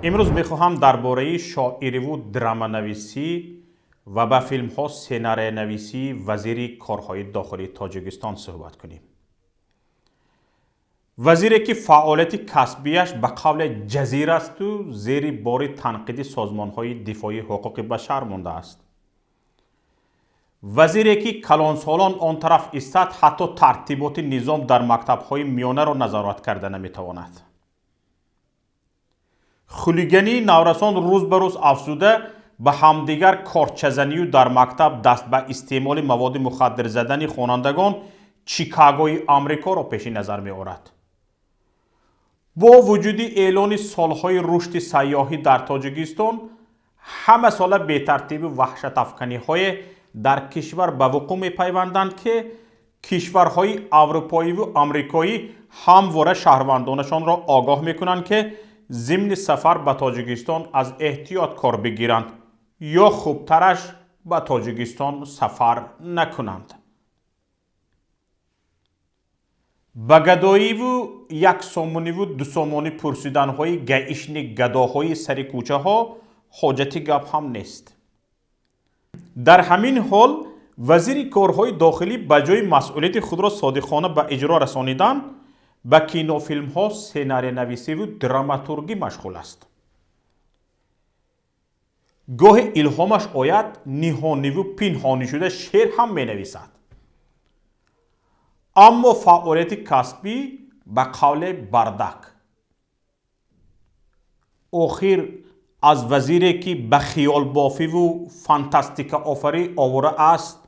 Имрӯз мехоҳам дар бораи шоириву драманависӣ ва ба филмҳо сценариянависии вазири корҳои дохилии Тоҷикистон суҳбат кунем. Вазире, ки фаъолияти касбияш ба қавле ҷазир асту зери бори танқиди созмонҳои дифои ҳуқуқи башар мондааст. Вазире, ки калонсолон он тараф истад, ҳатто тартиботи низом дар мактабҳои миёнаро назорат карда наметавонад. Хулигании наврасон рӯз ба рӯз афзуда, ба ҳамдигар корчазанию дар мактаб даст ба истеъмоли маводи мухаддир задани хонандагон Чикагои Амрикоро пеши назар меорад. Бо вуҷуди эълони солҳои рушди сайёҳӣ дар Тоҷикистон, ҳама сола бетартибу ваҳшатафканиҳое дар кишвар ба вуқӯъ мепайванданд, ки кишварҳои аврупоиву амрикоӣ ҳамвора шаҳрвандонашонро огоҳ мекунанд, ки зимни сафар ба Тоҷикистон аз эҳтиёт кор бигиранд ё хубтараш ба Тоҷикистон сафар накунанд. Ба гадоиву як сомониву дусомонӣ пурсиданҳои гаишни гадоҳои сари кӯчаҳо ҳоҷати гап ҳам нест. Дар ҳамин ҳол вазири корҳои дохилӣ ба ҷои масъулияти худро содиқона ба иҷро расонидан, ба кинофилмҳо сценариянависиву драматургӣ машғул аст. Гоҳе илҳомаш ояд, ниҳониву пинҳонӣ шуда шеър ҳам менависад. Аммо фаъолияти касбӣ ба қавле бардак. Охир аз вазире, ки ба хиёлбофиву фантастикаофарӣ овора аст,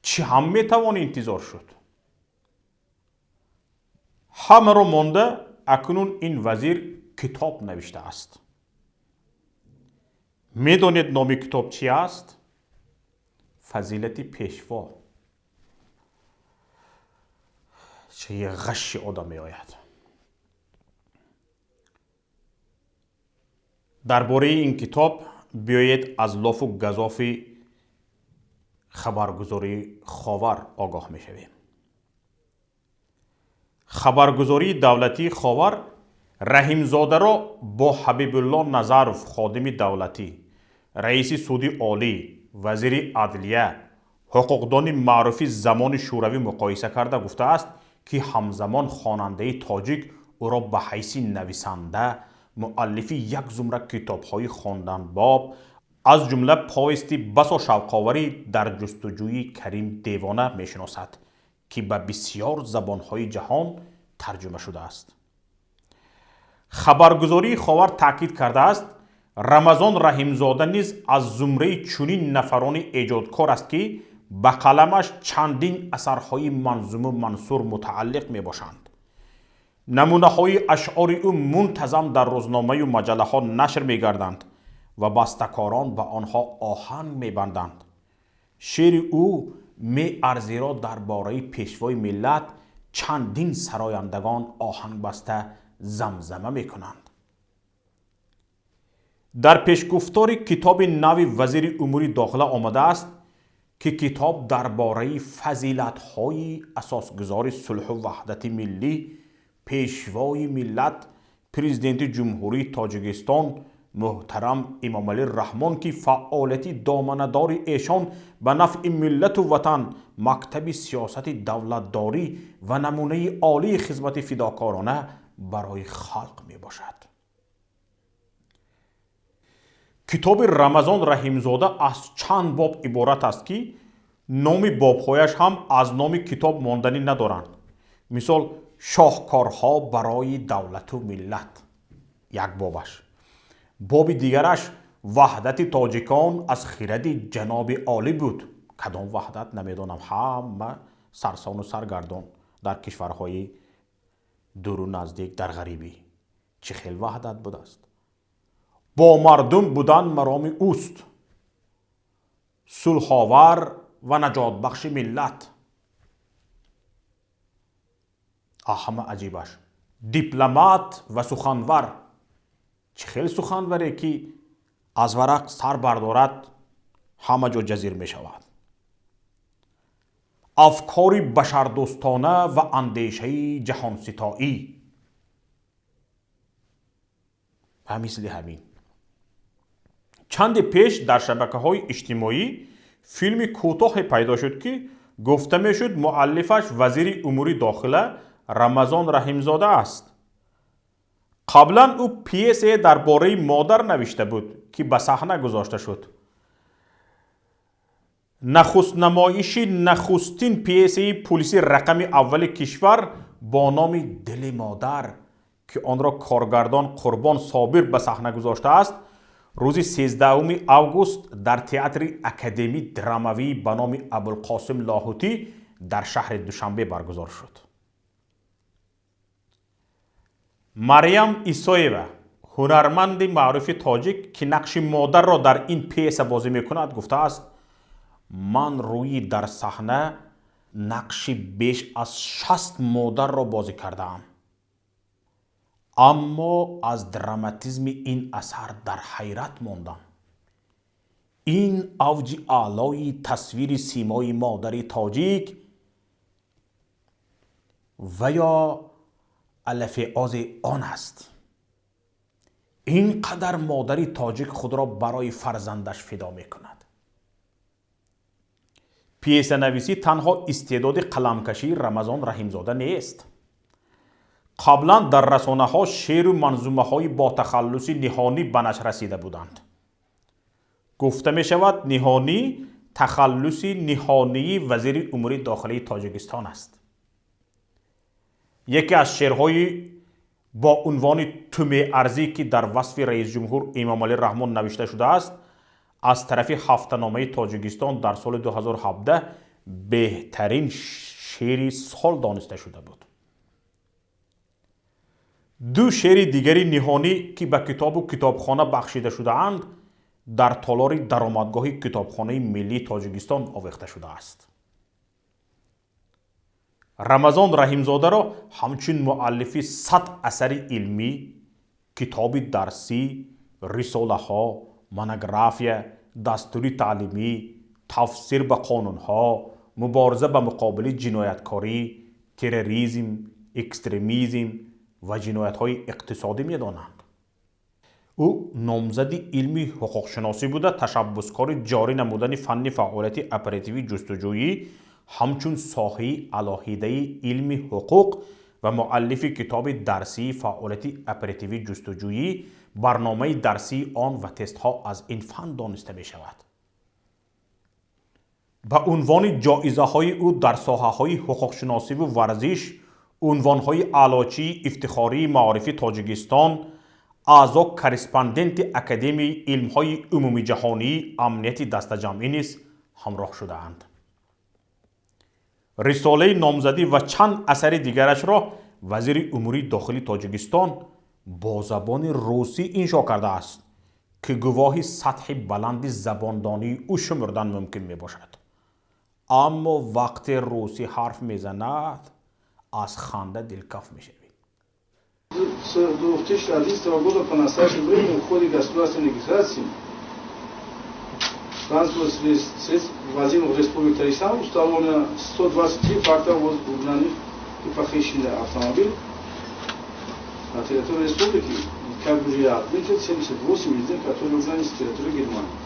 чӣ ҳам метавон интизор шуд? Ҳамаро монда, акнун ин вазир китоб навиштааст. Медонед, номи китоб чӣ аст? Фазилати пешво. Чӣ ғаши одам меояд. Дар бораи ин китоб биёед аз лофу газофи хабаргузории Ховар огоҳ мешавем. Хабаргузории давлатии Ховар Раҳимзодаро бо Ҳабибулло Назаров, ходими давлатӣ, раиси суди олӣ, вазири адлия, ҳуқуқдони маъруфи замони шӯравӣ муқоиса карда гуфтааст, ки ҳамзамон хонандаи тоҷик ӯро ба ҳайси нависанда, муаллифи як зумра китобҳои хонданбоб, аз ҷумла повести басо шавқоварӣ «Дар ҷустуҷӯи Карим девона» мешиносад, ки ба бисьёр забонҳои ҷаҳон тарҷума шудааст. Хабаргузории Ховар таъкид кардааст, Рамазон Раҳимзода низ аз зумраи чунин нафарони эҷодкор аст, ки ба қаламаш чандин асарҳои манзуму мансур мутааллиқ мебошанд. Намунаҳои ашъори ӯ мунтазам дар рӯзномаю маҷаллаҳо нашр мегарданд ва бастакорон ба онҳо оҳанг мебанданд. Шеъри ӯ меарзиро дар бораи пешвои миллат чандин сарояндагон оҳангбаста замзама мекунанд. Дар пешгуфтори китоби нави вазири умури дохила омадааст, ки китоб дар бораи фазилатҳои асосгузори сулҳу ваҳдати миллӣ, пешвои миллат, президенти Ҷумҳурии Тоҷикистон муҳтарам Эмомалӣ Раҳмон, ки фаъолияти доманадори эшон ба нафъи миллату ватан, мактаби сиёсати давлатдорӣ ва намунаи олии хизмати фидокорона барои халқ мебошад. Китоби Рамазон Раҳимзода аз чанд боб иборат аст, ки номи бобҳояш ҳам аз номи китоб монданӣ надоранд. Мисол, «Шоҳкорҳо барои давлату миллат» як бобаш, боби дигараш «Ваҳдати тоҷикон аз хиради ҷаноби олӣ буд». Кадом ваҳдат, намедонам, ҳама сарсону саргардон дар кишварҳои дуру наздик дар ғарибӣ. Чӣ хел ваҳдат будааст? «Бо мардум будан мароми ӯст», «Сулҳовар ва наҷотбахши миллат». Ҳама аҷибаш «Дипломат ва суханвар». Чӣ хел суханваре, ки аз варақ сар бардорад, ҳама ҷо ҷазир мешавад? «Афкори башардӯстона ва андешаи ҷаҳонситоӣ». Ва мисли ҳамин. Чанде пеш дар шабакаҳои иҷтимоӣ филми кӯтоҳе пайдо шуд, ки гуфта мешуд, муаллифаш вазири умури дохила Рамазон Раҳимзода аст. Қаблан ӯ пьесае дар бораи модар навишта буд, ки ба саҳна гузошта шуд. Нахустнамоиши нахустин пьесаи пулиси рақами аввали кишвар бо номи «Дили модар», ки онро коргардон Қурбон Собир ба саҳна гузоштааст, рӯзи 13 август дар театри академӣ драмавӣ ба номи Абулқосим Лоҳутӣ дар шаҳри Душанбе баргузор шуд. Марьям Исоева, ҳунарманди маъруфи тоҷик, ки нақши модарро дар ин пьеса бозӣ мекунад, гуфтааст: «Ман рӯи дар саҳна нақши беш аз 60 модарро бозӣ кардаам, аммо аз драматизми ин асар дар ҳайрат мондам. Ин авҷи аълои тасвири симои модари тоҷик ва ё алафеози он аст. Ин қадар модари тоҷик худро барои фарзандаш фидо мекунад». Пьесанависӣ танҳо истеъдоди қаламкашии Рамазон Раҳимзода нест. Қаблан дар расонаҳо шеъру манзумаҳои бо тахаллуси Ниҳонӣ ба нашр расида буданд. Гуфта мешавад, Ниҳонӣ тахаллуси ниҳонии вазири умури дохилии Тоҷикистон аст. Яке аз шеърҳои бо унвони «Ту меарзӣ», ки дар васфи раисҷумҳур Эмомалӣ Раҳмон навишта шудааст, аз тарафи ҳафтаномаи Тоҷикистон дар соли 2017 беҳтарин шеъри сол дониста шуда буд. Ду шеъри дигари Ниҳонӣ, ки ба китобу китобхона бахшида шудаанд, дар толори даромадгоҳи Китобхонаи миллии Тоҷикистон овехта шудааст. Рамазон Раҳимзодаро ҳамчун муаллифи 100 асари илмӣ, китоби дарсӣ, рисолаҳо, монография, дастури таълимӣ, тафсир ба қонунҳо, мубориза ба муқобили ҷинояткорӣ, терроризм, экстремизм ва ҷиноятҳои иқтисодӣ медонанд. Ӯ номзади илми ҳуқуқшиносӣ буда, ташаббускори ҷорӣ намудани фанни фаъолияти оперативӣ ҷустуҷӯӣ ҳамчун соҳаи алоҳидаи илми ҳуқуқ ва муаллифи китоби дарсии фаъолияти оперативӣ ҷустуҷӯӣ, барномаи дарсии он ва тестҳо аз ин фан дониста мешавад. Ба унвони ҷоизаҳои ӯ дар соҳаҳои ҳуқуқшиносиву варзиш, унвонҳои аълочии ифтихории маорифи Тоҷикистон, аъзо корреспонденти Академияи илмҳои умумиҷаҳонии амнияти дастаҷамъӣ низ ҳамроҳ шудаанд. Рисолаи номзадӣ ва чанд асари дигарашро вазири умури дохили Тоҷикистон бо забони русӣ иншо кардааст, ки гувоҳи сатҳи баланди забондонии ӯ шумурдан мумкин мебошад. Аммо вақте русӣ ҳарф мезанад, аз ханда дилкаф мешавӣ. С 2011 года по настоящее время в ходе государственной регистрации транспортных средств, ввозимых в Республику Таджикистан, установлено 123 факта угнанных и похищенных автомобилей на территории республики. Как уже я отметил, 78 из них, которые угнаны с территории Германии.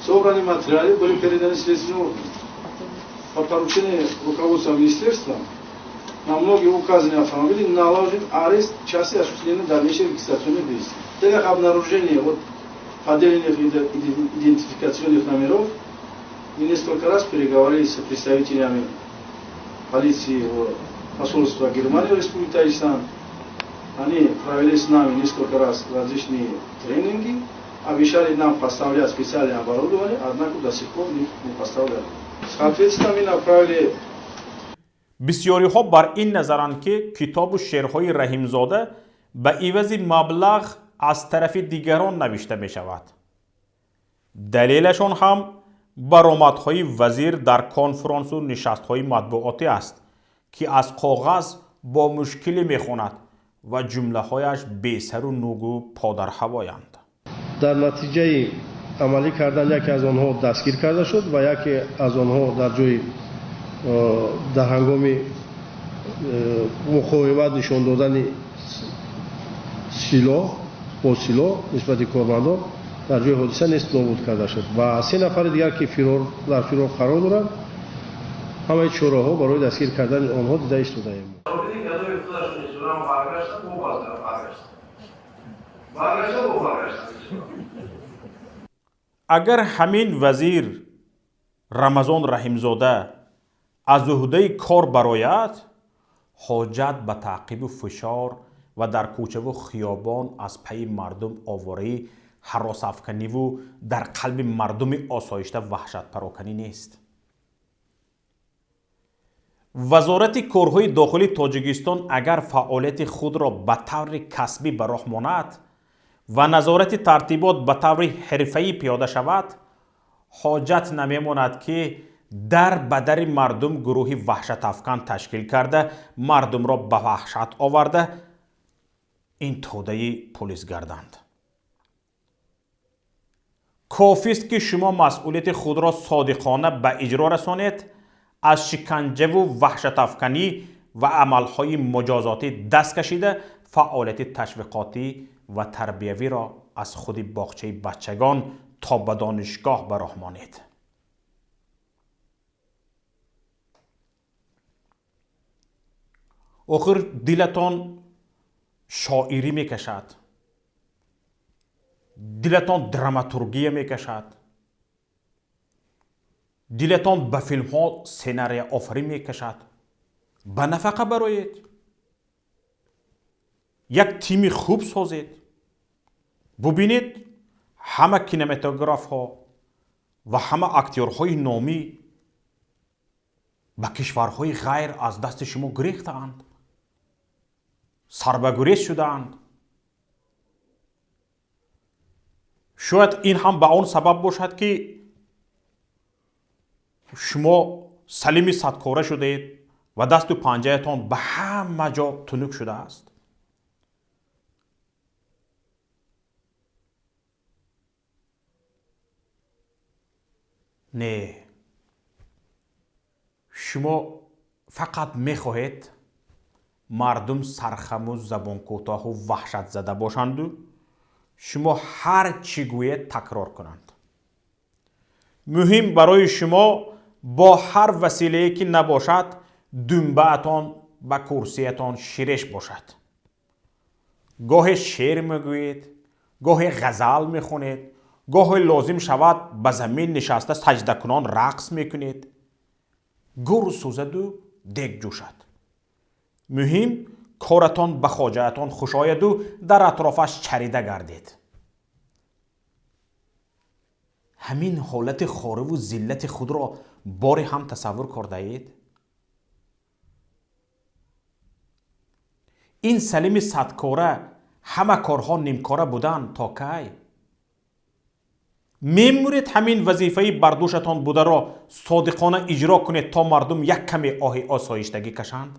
Собранные материалы были переданы следственным органам. По поручению руководства министерства на многие указанные автомобили наложен арест в части осуществления дальнейших регистрационных действий. В целях обнаружения вот поддельных идентификационных номеров мы несколько раз переговорили с представителями полиции посольства Германии в Республике Таджикистан. Они провели с нами несколько раз различные тренинги, обещали нам поставлять специальное оборудование, однако до сих пор не поставляли. Соответственно, мы направили. Бисёриҳо бар ин назаранд, ки китобу шеърҳои Раҳимзода ба ивази маблағ аз тарафи дигарон навишта мешавад. Далелашон ҳам баромадҳои вазир дар конфронсу нишастҳои матбуотӣ аст, ки аз коғаз бо мушкилӣ мехонад ва ҷумлаҳояш бесару нугу подарҳавоянд. Дар натиҷаи амалӣ кардан яке аз онҳо дастгир карда шуд ва яке аз онҳо дар ҷои дар ҳангоми муқовимат нишон додани силоҳ. бо силоҳ нисбати кормандон дар ҷои ҳодиса нест нобуд карда шуд ва 3 нафари дигар ки дар фирор қарор доранд, ҳамаи чораҳо барои дастгир кардани онҳо дида истодаем. Агар ҳамин вазир Рамазон Раҳимзода аз уҳдаи кор барояд, ҳоҷат ба таъқибу фишор ва дар кӯчаву хиёбон аз пайи мардум овораи ҳаросафканиву дар қалби мардуми осоишта ваҳшатпароканӣ нест. Вазорати корҳои дохилии Тоҷикистон агар фаъолияти худро ба таври касбӣ ба роҳ монад ва назорати тартибот ба таври ҳирфаӣ пиёда шавад, ҳоҷат намемонад ки дар ба дари мардум гурӯҳи ваҳшатафкан ташкил карда, мардумро ба ваҳшат оварда, ин тӯдаи полис гарданд. Кофист ки шумо масъулияти худро содиқона ба иҷро расонед, аз шиканҷаву ваҳшатафканӣ ва амалҳои муҷозотӣ даст кашида, фаъолияти ташвиқотӣ ва тарбиявиро аз худи боғчаи бачагон то ба донишгоҳ ба роҳ монед. Охир дилатон шоирӣ мекашад, дилатон драматургия мекашад, дилатон ба филмҳо сценарияофарӣ мекашад. Ба нафақа бароед, як тими хуб созед. Бубинед, ҳама кинематографҳо ва ҳама актёрҳои номӣ ба кишварҳои ғайр аз дасти шумо гурехтаанд, сарбагурез шудаанд. Шояд ин ҳам ба он сабаб бошад, ки шумо салими садкора шудаед ва дасту панҷаятон ба ҳама ҷо тунук шудааст. Не, шумо фақат мехоҳед мардум сархаму забонкӯтоҳу ваҳшатзада бошанду шумо ҳар чӣ гӯед такрор кунанд. Муҳим барои шумо бо ҳар василае ки набошад, думбаатон ба курсиятон ширеш бошад. Гоҳе шеър мегӯед, гоҳе ғазал мехонед, гоҳе лозим шавад ба замин нишаста саҷдакунон рақс мекунед. Гур сӯзаду дег ҷӯшад. Муҳим коратон ба хоҷаатон хуш ояду дар атрофаш чарида гардед. Ҳамин ҳолати хориву зиллати худро боре ҳам тасаввур кардаед? Ин салими садкора ҳама корҳо нимкора будан то кай? Мемуред ҳамин вазифаи бардӯшатон бударо содиқона иҷро кунед, то мардум як каме оҳи осоиштагӣ кашанд?